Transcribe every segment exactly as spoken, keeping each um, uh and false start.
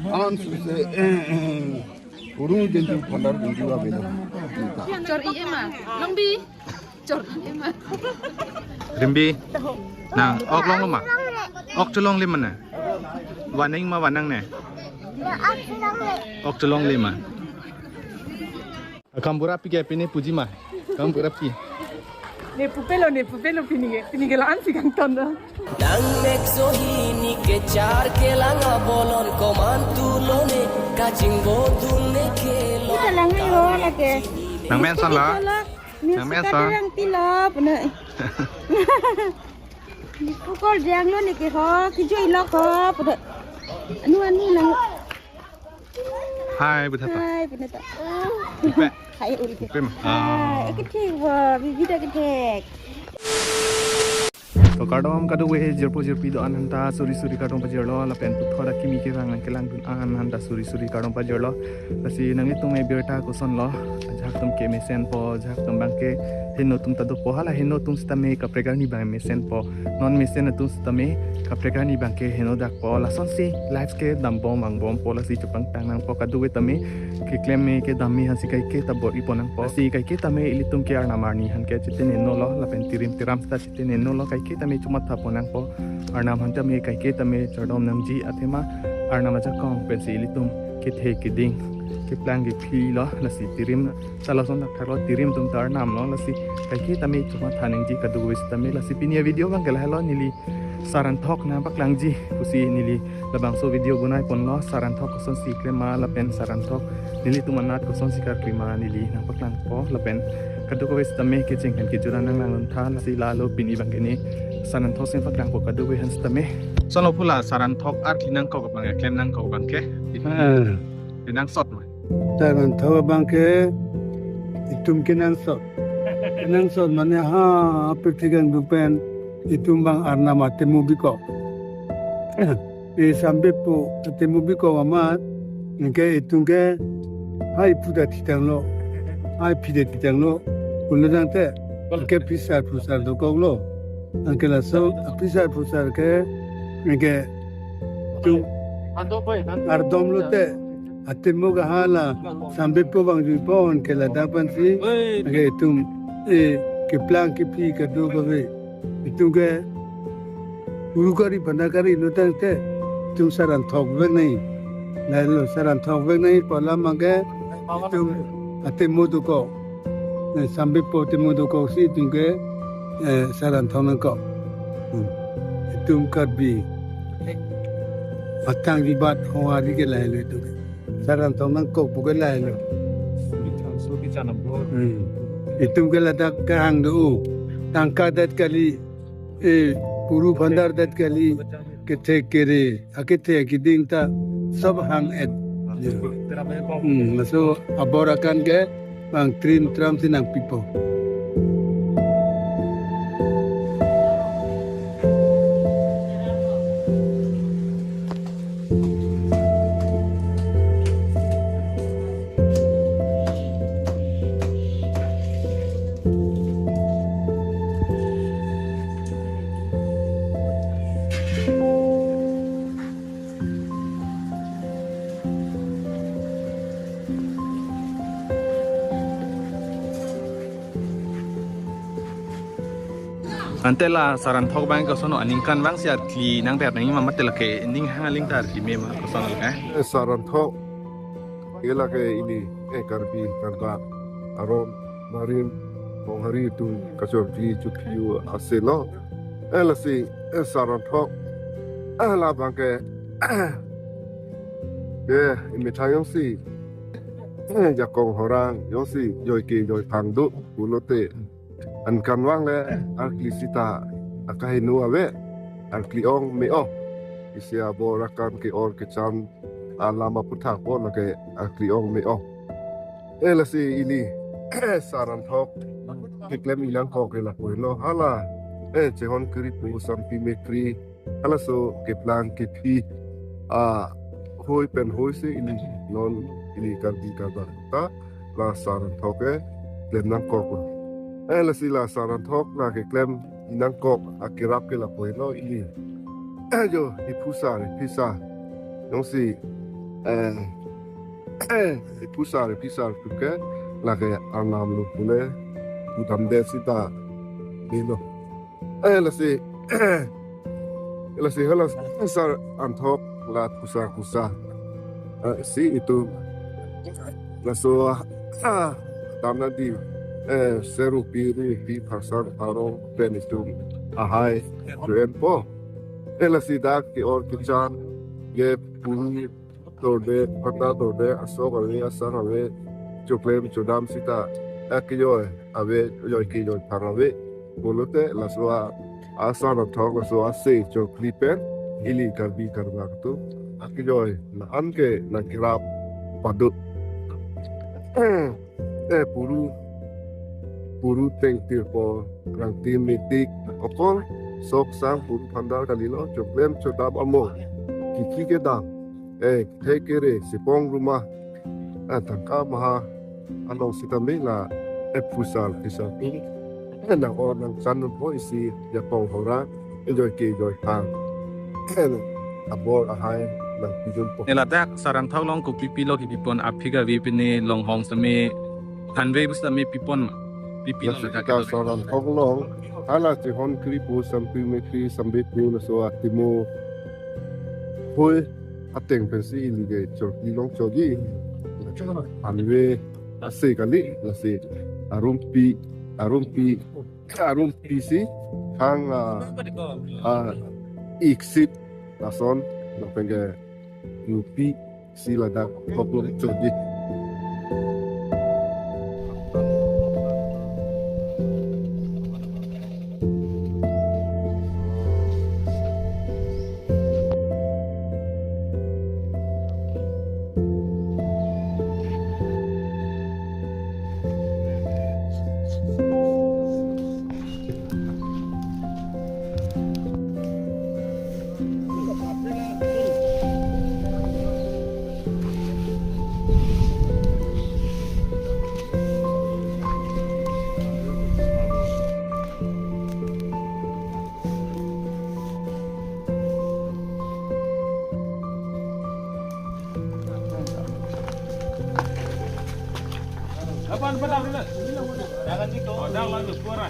An suse, eh, eh, urung jenju phandar jenju avelo. Chor-i ema. Longbi. Chor-i ema. Rimbi. Nang ok longloma? Ok cholongle mane? Vaneng ma vanangne? Ok cholongle ma? Akam pura pi ke pine puji ma? Akam pura pi. Ne pupelo, ne pupelo pini ke, pini ke la-an si kangton do. Nang mek sohi ni ke char kelang abolon komantu lone kachingbo dun ne kelo. Kita lang yo lake. Nang menson la? Nang menson. Sekarang tilap na. Pukol jang lo ni ke ho, kijo ilok ho, pada. Anu anu lang. Hai, butha ta. Hai, butha ta. Upe. Hai, uli. Upe ma. Hai, ekethek bo, bibi ta kethek. To kardom kadokave jirpo jirpi do-an aphanta suri suri kardom pajirlo lapen puthot akimi kevang nangkelang dun-an aphanta suri suri kardom pajirlo. Lasi nanglitum abirta kosonlo? Ajahak atum ke mesenpo, ajahak atum abangke heno atum ta dopo, hala heno atum sitame kaprek arni abang mesenpo. Non mesen atum sitame kaprek arni abangke heno dakpo. Lasonsi lives ke dambom vangbompo, lasi chepangtang nangpo kadokave tame, keklem me kedam me aphansi kaike ta bor-ipo nangpo. Lasi kaike tame ilitum ke arnam arni aphan ke chitene nolo lapen tirim tiram sita chitene nolo, kaike tame chomathapo nangpo. Arnam aphan tame kaike tame chardom nangji, athema arnam ajakong pensi ilitum kethe keding keplang kephi lo, lasi tirim ta lason thakthak lo, tirim atum ta arnam lo, lasi kaike tame chomatha nangji kadokave sitame. Lasi pini avideo abangke lahelo, neli Saranthok nangpaklangji pusi neli labangso video bonai ponlo. Saranthok kosonsi klem ma lapen Saranthok nelitum anat kosonsi karkli ma neli nangpaklangpo lapen kadokave sitame kecheng pen kejut an nanglang luntha. Lasi lalo pini abangke ne Saranthok si nangpaklangpo kadokave aphan sitame. Sonlo pu la Saranthok arkli nangkok abang, klem nangkok abangke. Ah. Kenangsot ma? Saranthok abangke itum kenangsot. Kenangsot mane ha apirthe kangduk pen itum abang arnam atemo bikok. E sambepo atemo bikok amat, anke itum ke hai pu ta thitanglo, hai phi ta thitanglo, pulo tangte, anke phisar phusar dokoklo, anke laso phisar phusar ke, anke itum ardomlo te, atemo ke hala sambepo abang juipo, anke ladak aphansi, anke itum, e, keplang kephi kadokave itum ke uru kari bhanda kari lo tangte itum Saranthok vek nai. Lahelo Saranthok vek nai pu alam abangke itum atemo dokok. Eh, sambepo atemo dokoksi itum ke, eh, Saranthok nangkok. Hmm. Itum Karbi. Patang dibat hongari ke lahelo itum ke. Saranthok nangkok pu ke lahelo. Hmm. Itum ke ladak kehang do. Tangka det kali, e, puru bhandar det kali, kethe kere, akethe keding ta sob hang-et. Hmm, laso abor akan ke bang trim tram si nangpipo. Ante la Saranthok abang koson aningkan abang si arkli nangdet nangji ma, mate lake ning hang aling ta arkli me ma, koson lake? Eh, Saranthok ke lake ili, eh, Karbi Karbak aron marim monghari atum kachorkli chophi aselo. Eh, lasi, eh, Saranthok, eh, labangke, eh, imethang jongsi, eh, jakong horang jongsi joike joiphang do pulote, ankan vang le arkli sita akaheno ave, arkli ong me-o. Isi abor akan ke-or kecham alam aputhak po lake arkli ong me-o. Eh, lasi ili Saranthok keklem inangkok ke lapu helo, hala, eh, chehon kiri pu sampi mekri, halaso keplang kephi ahoi pen hoi si ili non ili Karbi Karbak ta la Saranthok ke klem nangkoklo. Eh, lasi la Saranthok la keklem inangkok akerap ke lapu helo ili. Eh, jo, iphusar, iphisar. Jongsi Eh, eh, pusar, pusar puke, lake arnam lo pule, pudamde sita, nilo. Eh, lasi, lasi, hala sar anthok la pusar pusar. Eh, si itu, laso, ah, damna di, eh, serupi, rupi, phasar, pharo, pen itu, ahai, duen po. Eh, lasi dak ke-or kechan, ke puru, torde, phanda torde, asok ave, asang ave, choklem chodam sita, akejoi ave, joi kejoi thang ave. Pulote laso asar anthok, laso ase chokli pen ili Karbi Karbak atum akejoi la-an ke nangkerap pado. Eh, puru, puru tengtirpo, rangtim metik, okol sok sang puru phandar kalilo, choklem chodam amo, kiki kedam, eh, thekere, sipong ruma, eh, tangka maha, along sitame la, eh, pusar, pusar tum, eh, nang-or nangchan po isi, japong hora, enjoy ke enjoy thang. Eh, abor ahai nangpidunpo. Ne ladak sar anthok along kopi pilo kipipon, aphik ave pine longhong sitame, thanve bus sitame pipon ma. Pipilo laso ladak kita sar anthok along, hala chehon kri pu, sampi mekri, sambe pu, laso atimo. Hoi, ateng pensi ili ke chokli long choji. Anve ase kali, lasi arumpi, arumpi, arumpi si hang, ah, ah, iksit lason, lapen ke rupi si ladak koklong choji. Kapan, kapan, kapan? Jangan gitu. Oh, jangan lanjut, keluar, ah.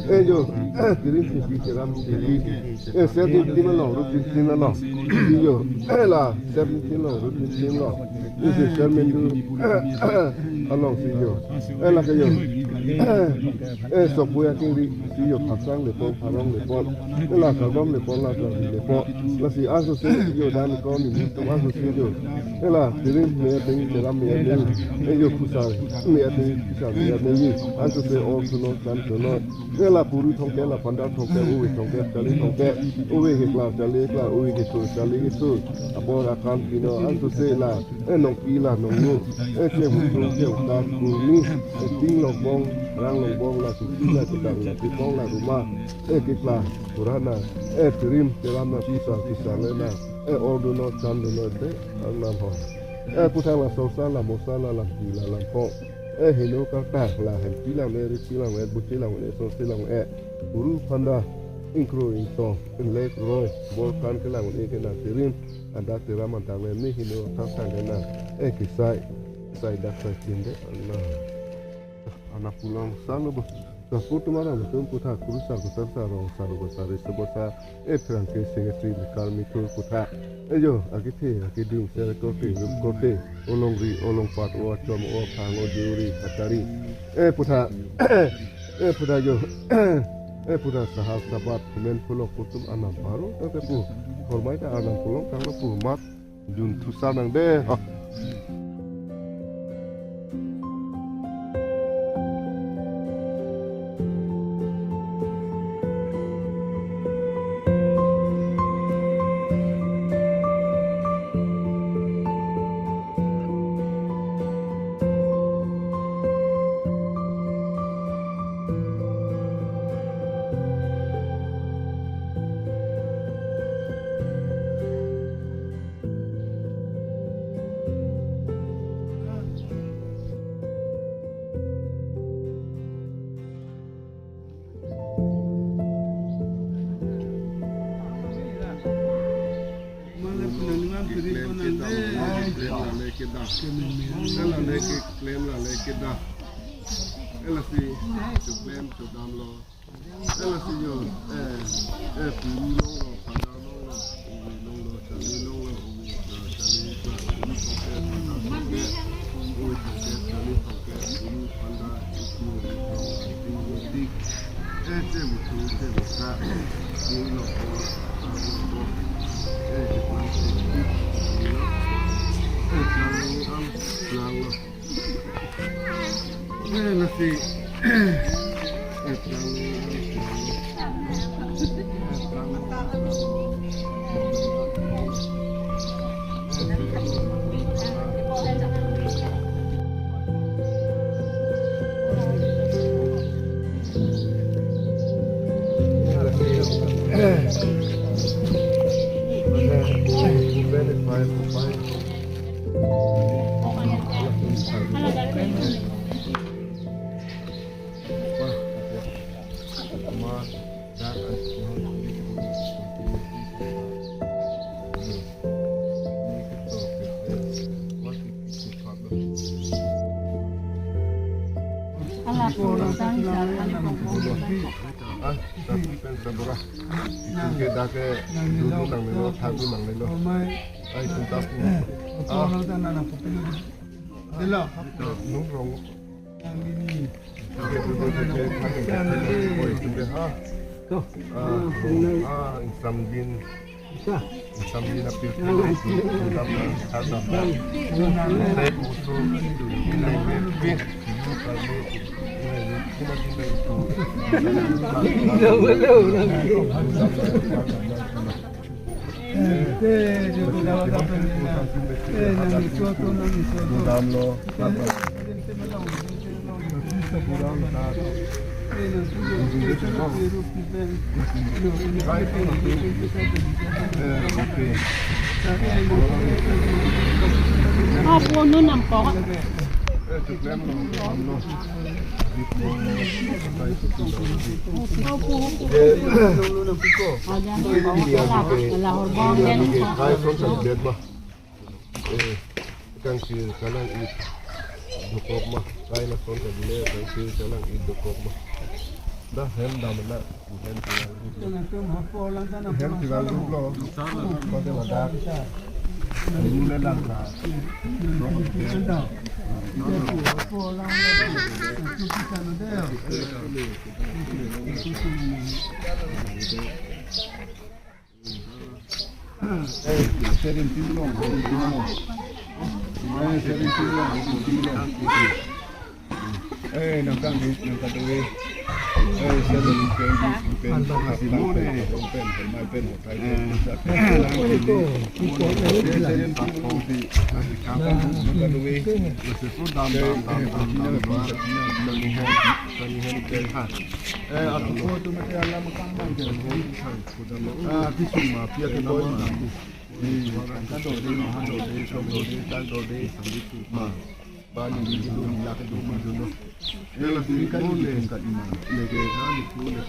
Eh, jo, eh, kiri sisi, kiram sisi. Eh, seventeen along, route fifteen along. Si jo, eh, la, seventeen along, route fifteen along. Isi seventeen, eh, along si jo. Eh, la ke jo. Eh, eh, sokbu ya kiri, si jo, Phaksang lepon, Pharong lepon. Eh, la, Karbom lepon, la, Karbi lepon. Lasi aso si jo, dan ko ni, tum aso si jo. Eh, la, kiri me ding, kiram me ding. Eh, jo, pusar me ding. Sar ya meli, aso si or suno, san suno. Eh, la puru thongke, la phandar thongke, ove thongke, charli thongke, ove keklar, charli keklar, ove kethur, charli kethur. Abor akan pino, aso si la, eh, nongpi la nongno. Eh, kehuthu, kehutang, kurni, eh, ting longbong, rang longbong, la susi, la kedang, la sipong, la ruma. Eh, keklar, kurana, eh, tirim, tiram na, pisa, pisa lena. Eh, or duno, chan duno, te, arnam ho. Eh, puthak la sosa, la mosa, la lampi, la lampho. Eh, heno karta, la hempi lang me, ripi lang me, buchi lang me, sosi lang me. Puru phanda, ingkro ingtong, inglek roi, bor kan kelang me, kenang tirim, anda tiram anda me, mi heno karta kenang. Eh, kisai, sai dak sai chin de, na. Arnam pulang salo bo. Kapu tumara mutum puthak, kurusar, kusar, sarong, saru, kusari, sebota, eh, pherangke, secretary, lekar, mithur, puthak. Eh, jo, akethe, akeding, sere korte, rup korte, olongri, olongpat, o achom, o aphang, o deuri, kachari. Eh, puthak, eh, puthak jo, eh, puthak sahak, sabat, kumen, pulok, kutum, arnam, paru, kake pu. Hormai ta arnam pulang, kanglo pu, mat. Jun thusar nang de. Oh. Klem lale kedo. Klem lale ke, klem lale kedo. Lasi choklem chodamlo. Lasi yo, eh, eh, puri longlo, phanda longlo, ove longlo, chani longlo, ove, eh, chani, phanda, ove, phanda, ove, chani, phanda, ove, ove, ove, ove, eh, che bu chu, che bu ka, ove longlo, ove longlo, eh, che bu chu, ove longlo, eh, chani, am, longlo. Eh, lasi. Eh, Ala pura sang sa kali pokok. Ah, tapi pen sabura. Itum ke dak ke duduk nanglelo, thaduk nanglelo. Ai, itum tapu. Ah. Delo. Nung rong. Itum ke duduk ke thaduk. Oi, itum ke, ha. Ah, ah, insam din. Sambil na pil pil itu, dapat ada. Saya butuh ini, ini, ini. Cuma kita itu. Dalam lo. Ah, po nun ang po. Ajan, ala, ala, horbong den. Eh, kangkir kalang-it dokok ma, kai lason kali le, kangkir kalang-it dokok ma. Dah hem dam na, hem tinggal grup. Hem tinggal grup lo. Kau tengok dah. Dulu le lang dah. Eh, seventeen long, seventeen long. Eh, seventeen long, seventeen long. Eh, nangkang di, nangkang di. Eh, seventeen, seventeen, seventeen, seventeen, seventeen, seventeen, eh, seventeen long, seventeen. Dam, dam, dam, dam, dam. Seventeen, seventeen, seventeen. Eh, aku tu mesti alam kampung je. Ah, kisung ma, pia ke nama. Hmm, kadode, mahadode, somdode, tangdode, ma. Bani di dulu, laki dulu, dulu. Eh, di kan di tingkat lima. Lagi, ah, di dulu.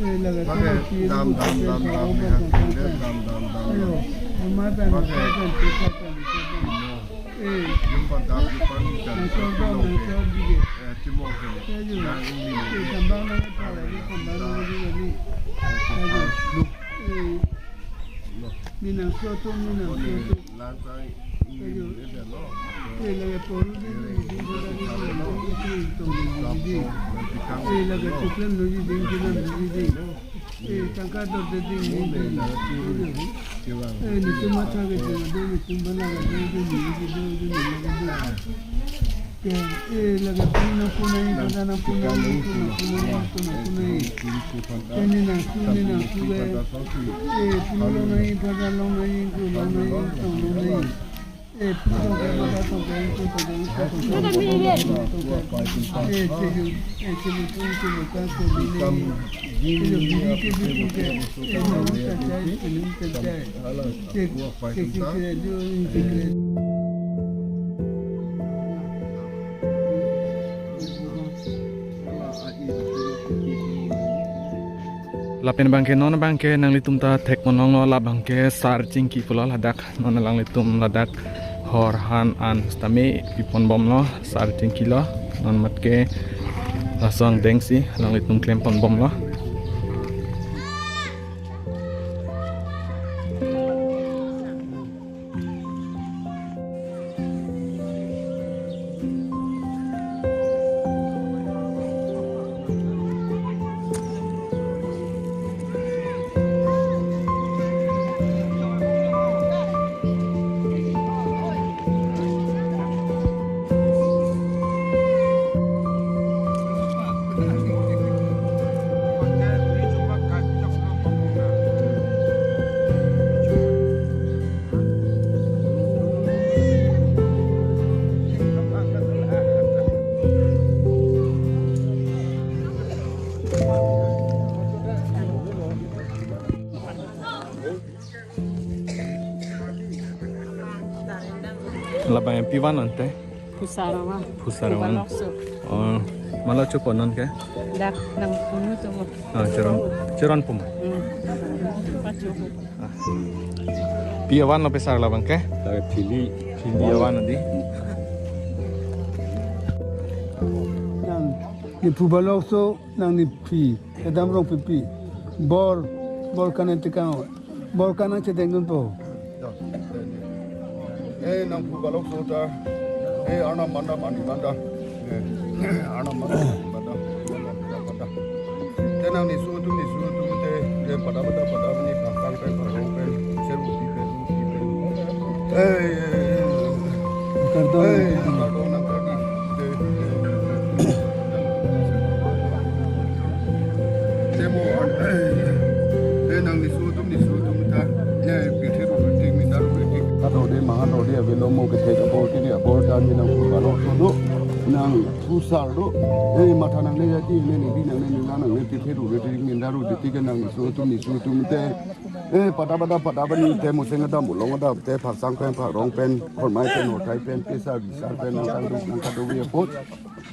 Eh, lagi. Dam, dam, dam, dam, dam, dam, dam. Ayo, rumah dan. Pakai. Eh. Nangchor dong, nangchor dong. Eh, Timor ke. Ayo. Nang ini. Eh, kambang nang apa lagi, kambang nang lagi, lagi. Ayo. Eh. Minang soto, minang soto. Lantai ini. Ayo. Eh, lagi poru di, di, di, di, di, di, di, di, di, di. Eh, lagi chuklam lagi, di, di, di, di, di. Eh, tangka dorde ding, ding, ding. Eh, netum matha ke ding, ding, netum bana ke ding, ding, ding, ding, ding, ding, ding. Ke, eh, lagi punang punai, pada nang punai, punang punai, punang punai. Ke ni nang su, ni nang su ke. Eh, punang nai, pada long nai, ku long nai, tong long nai. Lapen abangke non abangke nanglitum ta thekpon longlo, labangke Sar Chingki pulo ladak, non alanglitum ladak hor han an sitame pipon bomlo, Sar Chingki lo, non matke laso angdeng si alanglitum klempon bomlo. Labang pi van ante? Phusar van. Phusar van. Phubalokso. Oh, malo chopon non ke? Dak nangpunu tu mo. Ah, cheron, cheron puma. Hmm. Pacho. Ah. Pi avanlo pu sar labang ke? Dak phili. Phili avan di. Nangli phubalokso, nangliphi, kedam Rongpipi. Bor, bor kanan tekang. Bor kanan chedengdunpo. Eh, nang phubalokso ta. Eh, Arnam mandap, ani mandap. Eh, Arnam mandap, ani mandap, mandap, mandap. Te nangli su atum, ni su atum te, te pada pada pada ni pakang pen, pakang pen, seru pi pen, pi pen. Eh, eh, eh. Kardom. Eh, kardom nang kardi. Te, te mo, eh, te nangli su atum, ni su atum ta, eh, pithe ru ting, minda ru ting. Arode, maharode avelo, mo kethe abor, kiri abor, dan ni nang phubalokso do, nang phusar do. Eh, matha nangne jati, ne, ne, di nangne, ne, nangne, pithe ru ting, minda ru ting ke nangli su atum, ni su atum te. Eh, pada pada pada bani te, museng adam, ulong adam te, phasang pen, pharong pen, hormai pen, horthai pen, pesar bisar pen, nang kangduk, nang kado apot.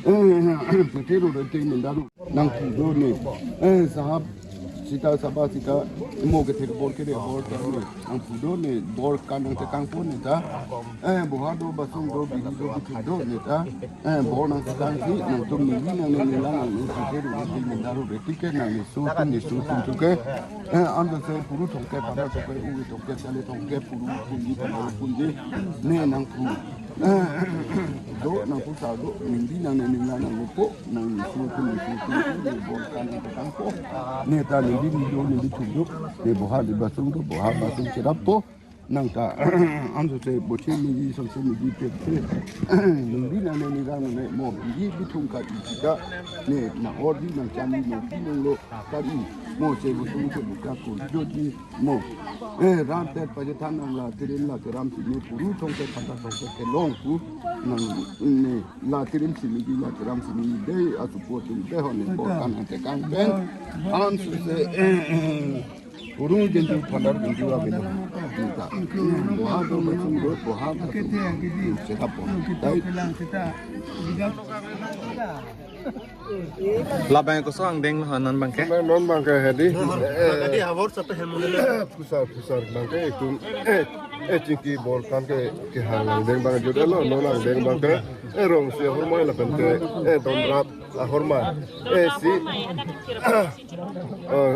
Eh, pithe ru ting, minda ru. Nang phu do ne. Eh, sahab sita, sahab sita, mo kethe bor kiri bor ta ne. Nang phu do ne, bor kanan tekangpo ne ta. Eh, boha do, basong do, biri do, bithung do ne ta. Eh, bor nang tekang si, nangtum neli nangne, neli nangne, pithe ru ting, minda ru ting ke nangli su atum, ni su atum tu ke. Eh, anjose puru thomkep, pada thomkep, ui thomkep, chali thomkep, puru punji, pada punji. Ne nang phu. Eh, do nang phusar do, neli nangne, neli nangpo, nangli su atum, ni su atum, ni bor kanan tekangpo. Ne ta neli ni do, neli bithung do, ne boha, ne basong do, boha basong cherappo. Nang ta, anjose boche miji, songse miji, pepse. Neli nangne, neli nangne, mo biri bithung ka isi ta. Ne nang ordi, nang chami, mo pi nanglo, kari, mo che busung che buka kurjo di, mo. Eh, ram tet pajethan nang la tirim la tiram si ne puru thomkep, pada thomkep kelong pu. Nang ne la tirim si ne di, la tiram si ne di, dei asupo tu dei ho ne bor kanan tekang pen. Anjose, eh, eh. Urung jendu, phandar jendu avelo. Nita. Boha do, basong do, boha basong. Cherappo. Dai. Labang koso angdeng lo non abangke? Non abangke hedi. Tadi hawar satu hemulele. Phusar, phusar abangke itum. Eh, eh, Chingki bor kan ke, kehang angdeng abang jodelo, non angdeng abangke. Eh, rong si ahormai lapen ke. Eh, don rat ahormai. Eh, si. Ah,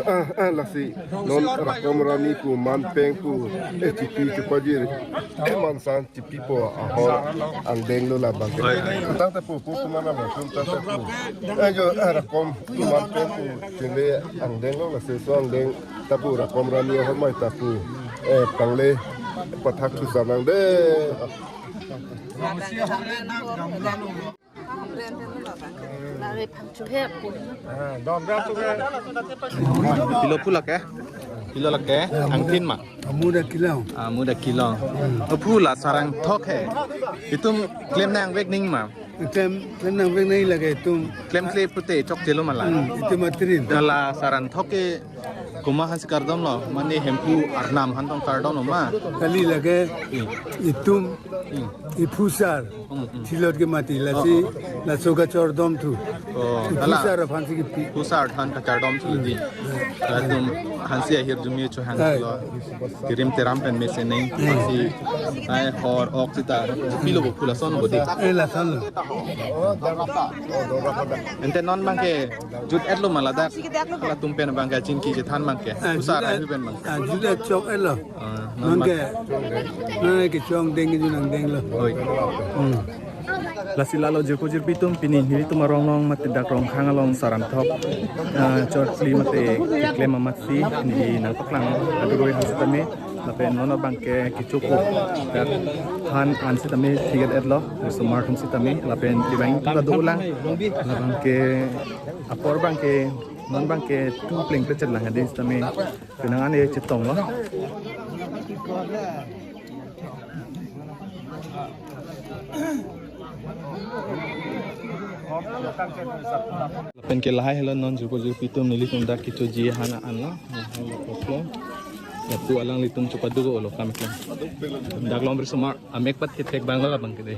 ah, ah, lasi. Non rakom rani pu, manpeng pu, eh, chipi chupajir, eh, mansan chipipo ahor angdeng lo labangke. Oi, oi. Tangte pu, pu, pu mana ba, pu, tangte pu. Eh, jo, eh, rakom pu, manpeng pu, chingle angdeng lo, lasi so angdeng ta pu, rakom rani ahormai ta pu. Eh, pangle, pathak tu sanang de. Pilo pu lake? Pilo lake? Angthin ma? Amuda kilo. Amuda kilo. Pu la sarang thok he. Itum klem nangvek ning ma? Klem, klem nangvek ning lake itum. Klemkle pute chokchelo ma la? Hmm, itum atrin. La sarang thok ke komat aphan si kardomlo? Mane Hemphu Arnam aphan tong kardomlo ma? Kali lake Hmm. Itum Hmm. Iphusar. Hmm, hmm. Thilot ke mati lasi, oh, oh, laso kachardom thu. Oh, iphusar aphan si kipi. Phusar aphan kachardom thu di. Hmm. Latum hansi ahirjume chohanglo. Tirim tiram pen mesen neng. Hansi ai hor ok sita pilo bo phu lason bo de. Eh, lason lo. Ante non abangke jut-etlo ma ladak? Latum pen abangke chingki chethan abangke. Ah, usar jut-et. Ahi pen abangke. Ah, jut-et chok-etlo. Ah, non non ke, abang non ke chongdeng ke junangdenglo. Oi. Hmm. Lasi lalo jirpo jirpi atum, pini nelitum arong along mate dak Rongkhang along Saranthok, ah, chotli mate keklem amatsi neli nangpaklang aduroi aphan sitame, lapen non abangke kechopo dak aphan an sitame thik-et-etlo, risomar atum sitame, lapen libang ta dolang, labangke apor abangke, non abangke tu plengplechet lang hadi sitame, penang an-e chetonglo. Lapen ke lahai helo non jirpo jirpi atum, nelitum dak kechoji aphan anlo. Lapu alanglitum chopadu-olo kam ke. Dak long risomar amek pat kethek abanglo labangke de.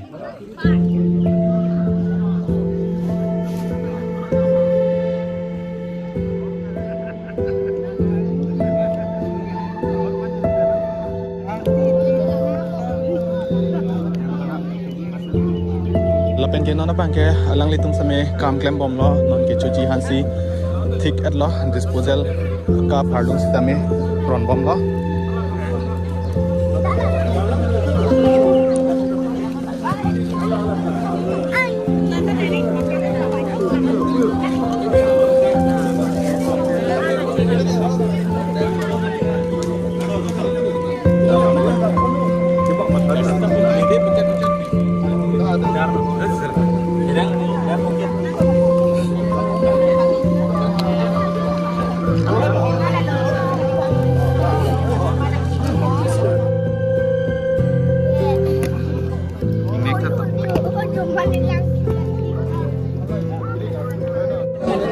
Lapen ke non abangke alanglitum sitame kam klembomlo, non kechoji aphansi thik-etlo, disposal cup hardung sitame ronbomlo.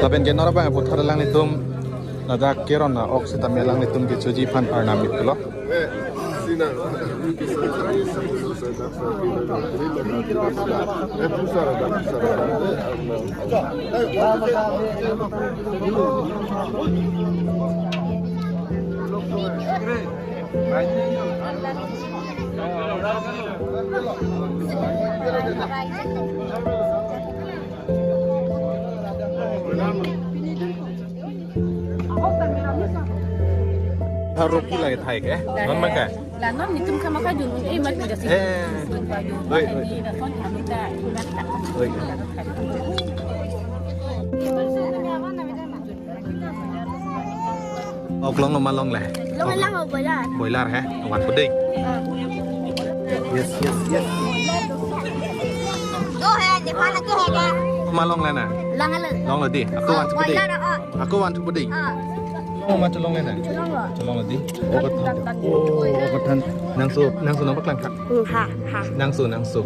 Lapen ke non abang puthot alanglitum ladak keron a-ok sitame alanglitum kechoji aphan arnam iklo. Harok ki lagi thai ke? Non abangke? La non nelitum kama kajun, eh, mat udah sih. Eh. Oi, oi. Oi. Ok longlo ma longle? Long lang, oh, boiler. Boiler he? Wan pu dei. Ah. Yes, yes, yes. Oh, he, di mana ke he ke? Ma longle na? Lang le. Longlo dei. Ako wan pu dei. Boiler, oh. Ako wan pu dei. Ah. Oh, ma cholongle na? Cholonglo. Cholonglo dei. Oh, kothan. Oh, kothan. Nangso, nangso nangpaklang tha? Hmm, ha, ha. Nangso, nangso.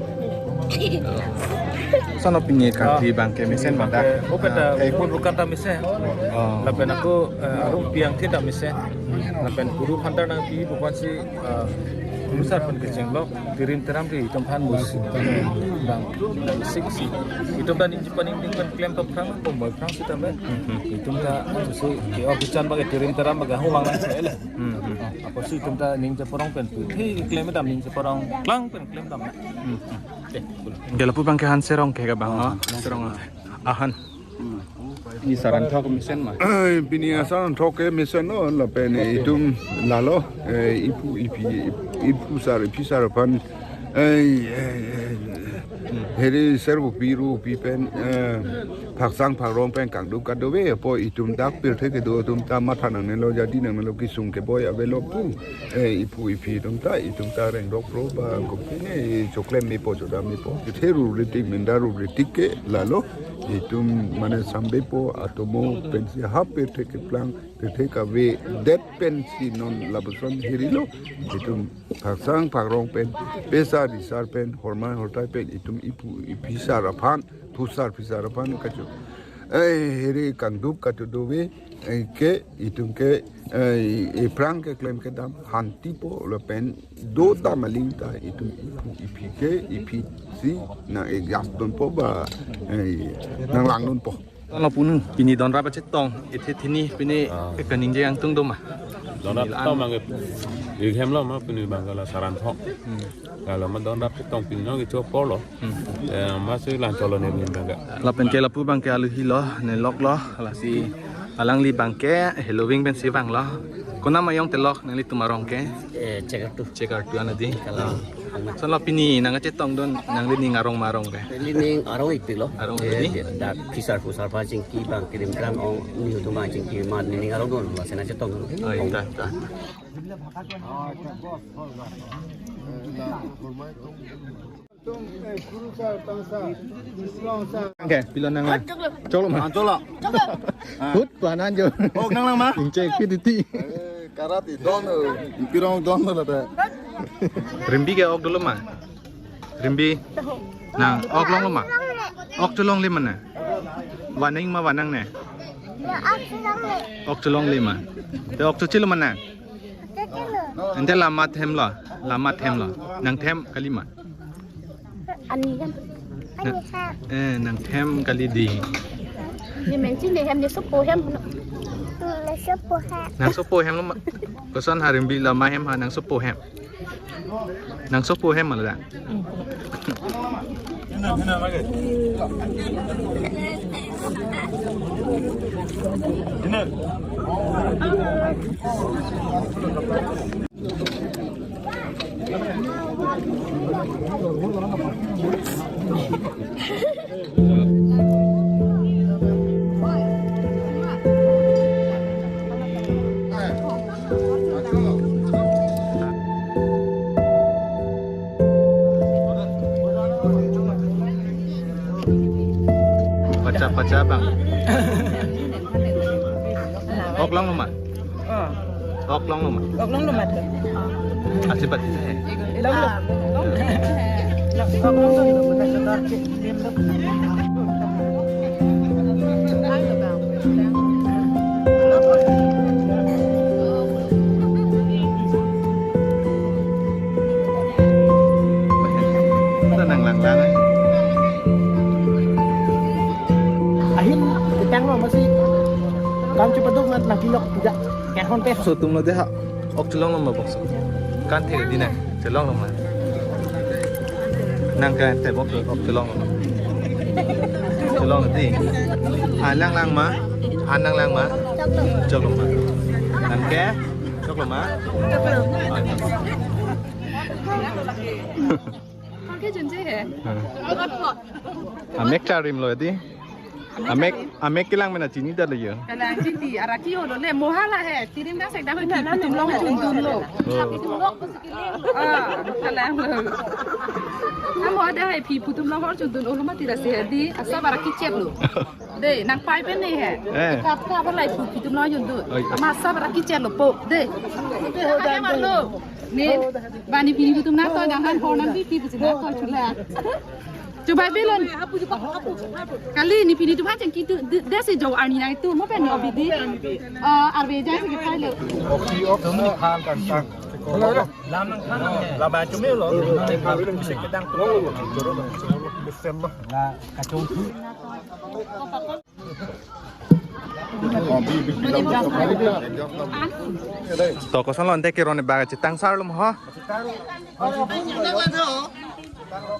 Sano pini kati abangke mesen ma dak? Oh, pada eh, pun bukan ta mesen. Oh. Lapen ako, eh, arum piang ke ta mesen. Lapen guru phantar nangpi bukan si, eh, musar pun keceng lo. Tirim tiram ri itum aphan mus. Bang, bang siksi. Itum ta ningje paning ding pen klem tap phrang, pom boi phrang sitame. Itum ta susu ke-ok kechan bagi tirim tiram bagi humang lang sele. Hmm, hmm. Apotsi itum ta ning cheparong pen pu. Hei, klem dam ning cheparong. Klang pen klem dam na. Hmm, hmm. Eh, pul. Ke lapu abangke han serong ke abang, oh, serong. Ahan. Pini Saranthok mesen ma? Eh, pini Saranthok ke mesen lo, lapen itum lalo, eh, iphu, iphi, iphu sar, iphi sar aphan, eh, eh, eh, heri servo piru pi pen, eh, phaksang phakrong pen kangduk kadove, apo itum dak pirthe kedo atum ta matha nangnelo, jadi nangnelo, kesung keboi avelo pu. Eh, iphu iphi atum ta, itum ta rengdok ro ba kopine, eh, choklem mepo, chodam mepo. Kethe ru ritik, minda ru ritik ke lalo. Itum mane sambepo, atomo pensi ha pirthe keplang, pirthe kavedet pensi non lapuson hirilo. Itum phaksang phakrong pen, pesar risar pen, hormai hortai pen, itum iphu iphi sar aphan, phusar phisar aphan kacho. Eh, hiri kangduk kacho dove, eh, ke, itum ke, eh, iphrang keklem kedam, hantipo lapen dodam aling ta, itum iphu iphi ke, iphi si, nang-egas dunpo ba, eh, nanglangdunpo. Tanglo punu, pini donrap achetong, ethe thini pini Ah. ke kaningje angtung doma. Donrap Pini la-an. Tong mangke, ikhemlo ma pini bangke la Saranthong. Hmm. Kalau ma donrap chetong pini nong icho porlo. Hmm. Eh, masi lang cholo ne pini bangke. Lapen ke lapu bangke aluhi lo, ne lok lo, lasi alangli bangke, Halloween pensi vanglo. Konat ma ayong te lok, nanglitum arong ke? Eh, Chekartu. Chekartu anadi. Kalau Sonlo pini nangkachetongdun nanglining arong ma arong ke? Lining arong-ik pilo. Arong-ik Eh, di? Dak phisar phusar pha chingki bang kirim kran ong ni hutum bang chingki ma lining arongdun lasi nangchetongdun. Oh, iya, ta, ta. Oke, pilo nanglang. Choklo ma? Ah, choklo. Hut, panan jo. Oh, nanglang ma? Ingchek pi titi. Eh, karat i don, eh, pirong don lo ta. Rimbi ke ok dolo ma? Rimbi. Na, ok longlo ma? Ok cholongle ma na? Vanang ma vanang ne? Ok cholongle ma? Te ok chochilo ma na? Ante la ma themlo, la ma themlo. Nangthem kali ma? Ani kan. Na, Ani kan. Eh, nangthem kali di. Ne mensi ne hem ne sopo hem. Ne sopo hem. Nangsopo hemlo ma? Koson ha Rimbi la ma hem ha nangsopo hem. Nangsopo hem ma la. Pacha, pacha bang. Ok longlo ma? Ah. Ok longlo ma? Ok longlo ma to. Achibat. Longlo. Ok longlo. Ito nang langlang eh. Ahin, kitang lo masih. Kan cepat dong ngat lagi lok tidak. Kerhon pe. So tum lo deh ha. Ok cholonglo ma bokso. Kan the di na. Cholonglo ma. Nang kan the bokso ok cholonglo ma. Cholonglo di. An nanglang ma. An nanglang ma. Choklo ma. Nang ke. Choklo ma. Kake junje he. Hmm. Amek charim lo di. Amek, amek kelang mena chini dalo yo. Kelang chini, araki olo le, mohala he. Chirim na sekda he, phutum long chundun lo. Oh. Ah, kelang lo. Amo ada he, phi phutum long hor chundun olo mati rasi he di, asap araki chet lo. De, nang pai pen ne he. Eh. Kap kap lai phu phutum long chundun. Oi. Ama asap araki chet lo po. De. Kaya mar lo. Ne, bani pini phutum na to jangan hor nang phi phi phutum na to chula. Coba belon. Kali ni pini tu macam kita de, de si jauh ani nang itu mau pen ni obi di. Eh, arve jai si kita lo. Oki ok dum ni khal kan sang. Lam nang khan nang. Lama cumi lo. Bisa kita tu. Bisa mah. La kacung. To koson lo ante keron bak chetangsar lo ho.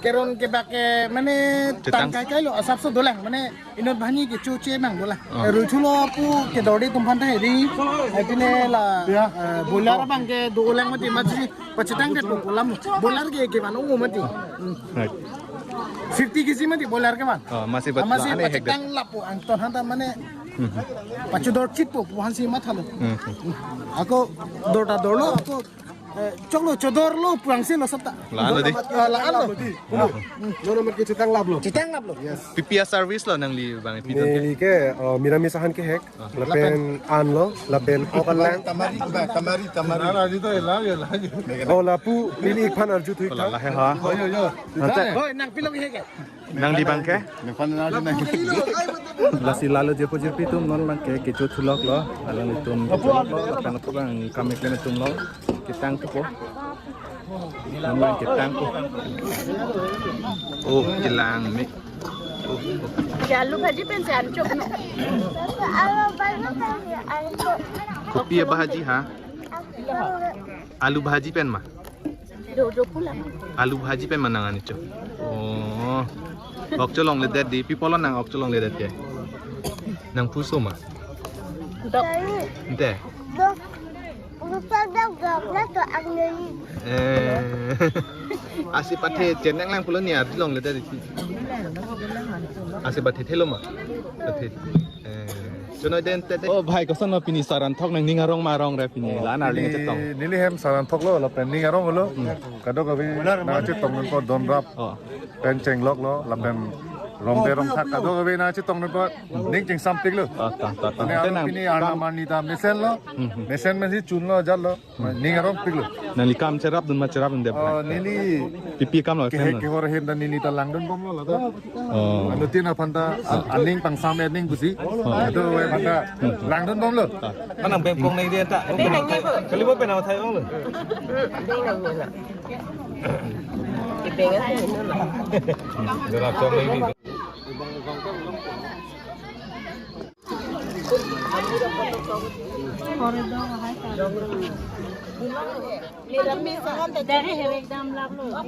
Keron ke bak ke mane Chetang. Tangkai kai lo asap so dolang mane inut bhani ke chu che mang dolang. Oh. Rui chulo pu ke dori tum phan ta hedi. Ai pine la, eh, boiler bang ke do ulang mati mati pachetang det po lam. Boiler ke ke mano mati. Hmm. Right. Fifty K G mati boiler ke man. Oh, masih bet Ama si la ane hek det. Pachetang lapu angton hanta mane Hmm. Pachu dor chit po, puhan si mathalo. Hmm. Ako dor ta dor lo, ako, eh, choklo chodor lo, puang si lo sabta. La ano di? Ah, la ano. Hmm. Nono mat ke chitang lap lo. Chitang lap lo. Yes. P P S service lo nangli bang P P S. Neli ke, eh, mira misahan ke hek. Ah. Lapen an lo, lapen okan lang. Tamari, tamari, tamari. Oh, lapu, neli ikphan arju thui. Oh, la, la, he, ha. Yo, yo, yo. Ante. Oi, nang pilok hek. Nang di bang ke? Nang pan nang di nang. Lasi lalo jirpo jirpi atum non bang ke kecho thulok lo, alanglitum kecho thulok lo, lapen atum bang kam eklem atum lo, ketang thupo. Non bang ketang po. Oh, kelang me. Oh, oh. Ke alu bhaji pen si anchok no. Kopi abhaji ha? Alu bhaji pen ma? Jo, jo pulang. Alu bhaji pen ma nang anchok? Oh. Ok cholongledet di, pi pulo nang ok cholongledet ke? Nang puso ma? Dok. Ante. Dok. Puso dok dok na to ang neli. Eh. Asi pathe chenang lang pulo ni ardi longledet di. Asi pathe thelo ma? Pathe. Eh. Chonoi den te te. Oh bhai, koson ma pini saran thok nang, ning arong ma arong re pini? Oh, la-an arling pini chetong. Neli hem saran thoklo, lapen ning aronglo. Hmm. Kadokave nangchetongdunpo, donrap. Oh. Pen chengloklo, lapen rongde rongthak kadokave nangchetongdunpo, ning chingsampiklo. Ah, ta, ta, ta. Ante nang pini arnam arni ta mesenlo. Hmm, hmm. Mesen mesi chunlo, jatlo. Hmm. Ning arongpiklo. Nangli kam cherapdun ma, cherapdunde? Oh, neli pipi kamlo, kehe, kehor ahin ta neli ta langdunbomlo lata. Oh. Anuttin aphan ta an-, aning pangsam aning pusi. Oh. Kadokave aphan ta langdunbomlo. Ah. Anang bengpong nang di anta. Kalimo pen athai onglo.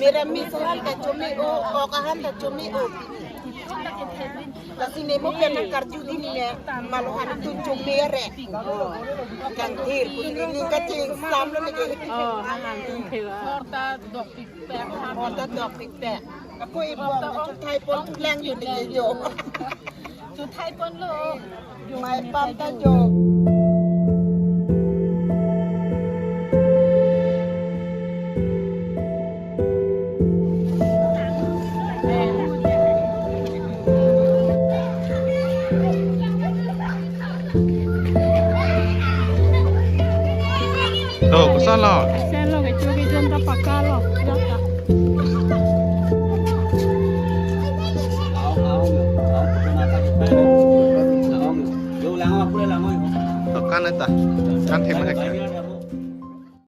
Meramis ahan ta chome-o, kok ahan ta chome-o. Lasi nemo pen nangkarju di ne, malohan tu chome re. Kangthir, putri ning kachingsamlo ne ke. Oh, ahan tu thewa. Horta dokpik. Horta dokpik te. Ako ibu ang chuthai pon lang yun ni yo. Chuthai ponlo. Mai pam ta jo. To, koson lo? Sen lo, kecho kejon ta pakka lo. Pakka na ta. Kan thek ma thek.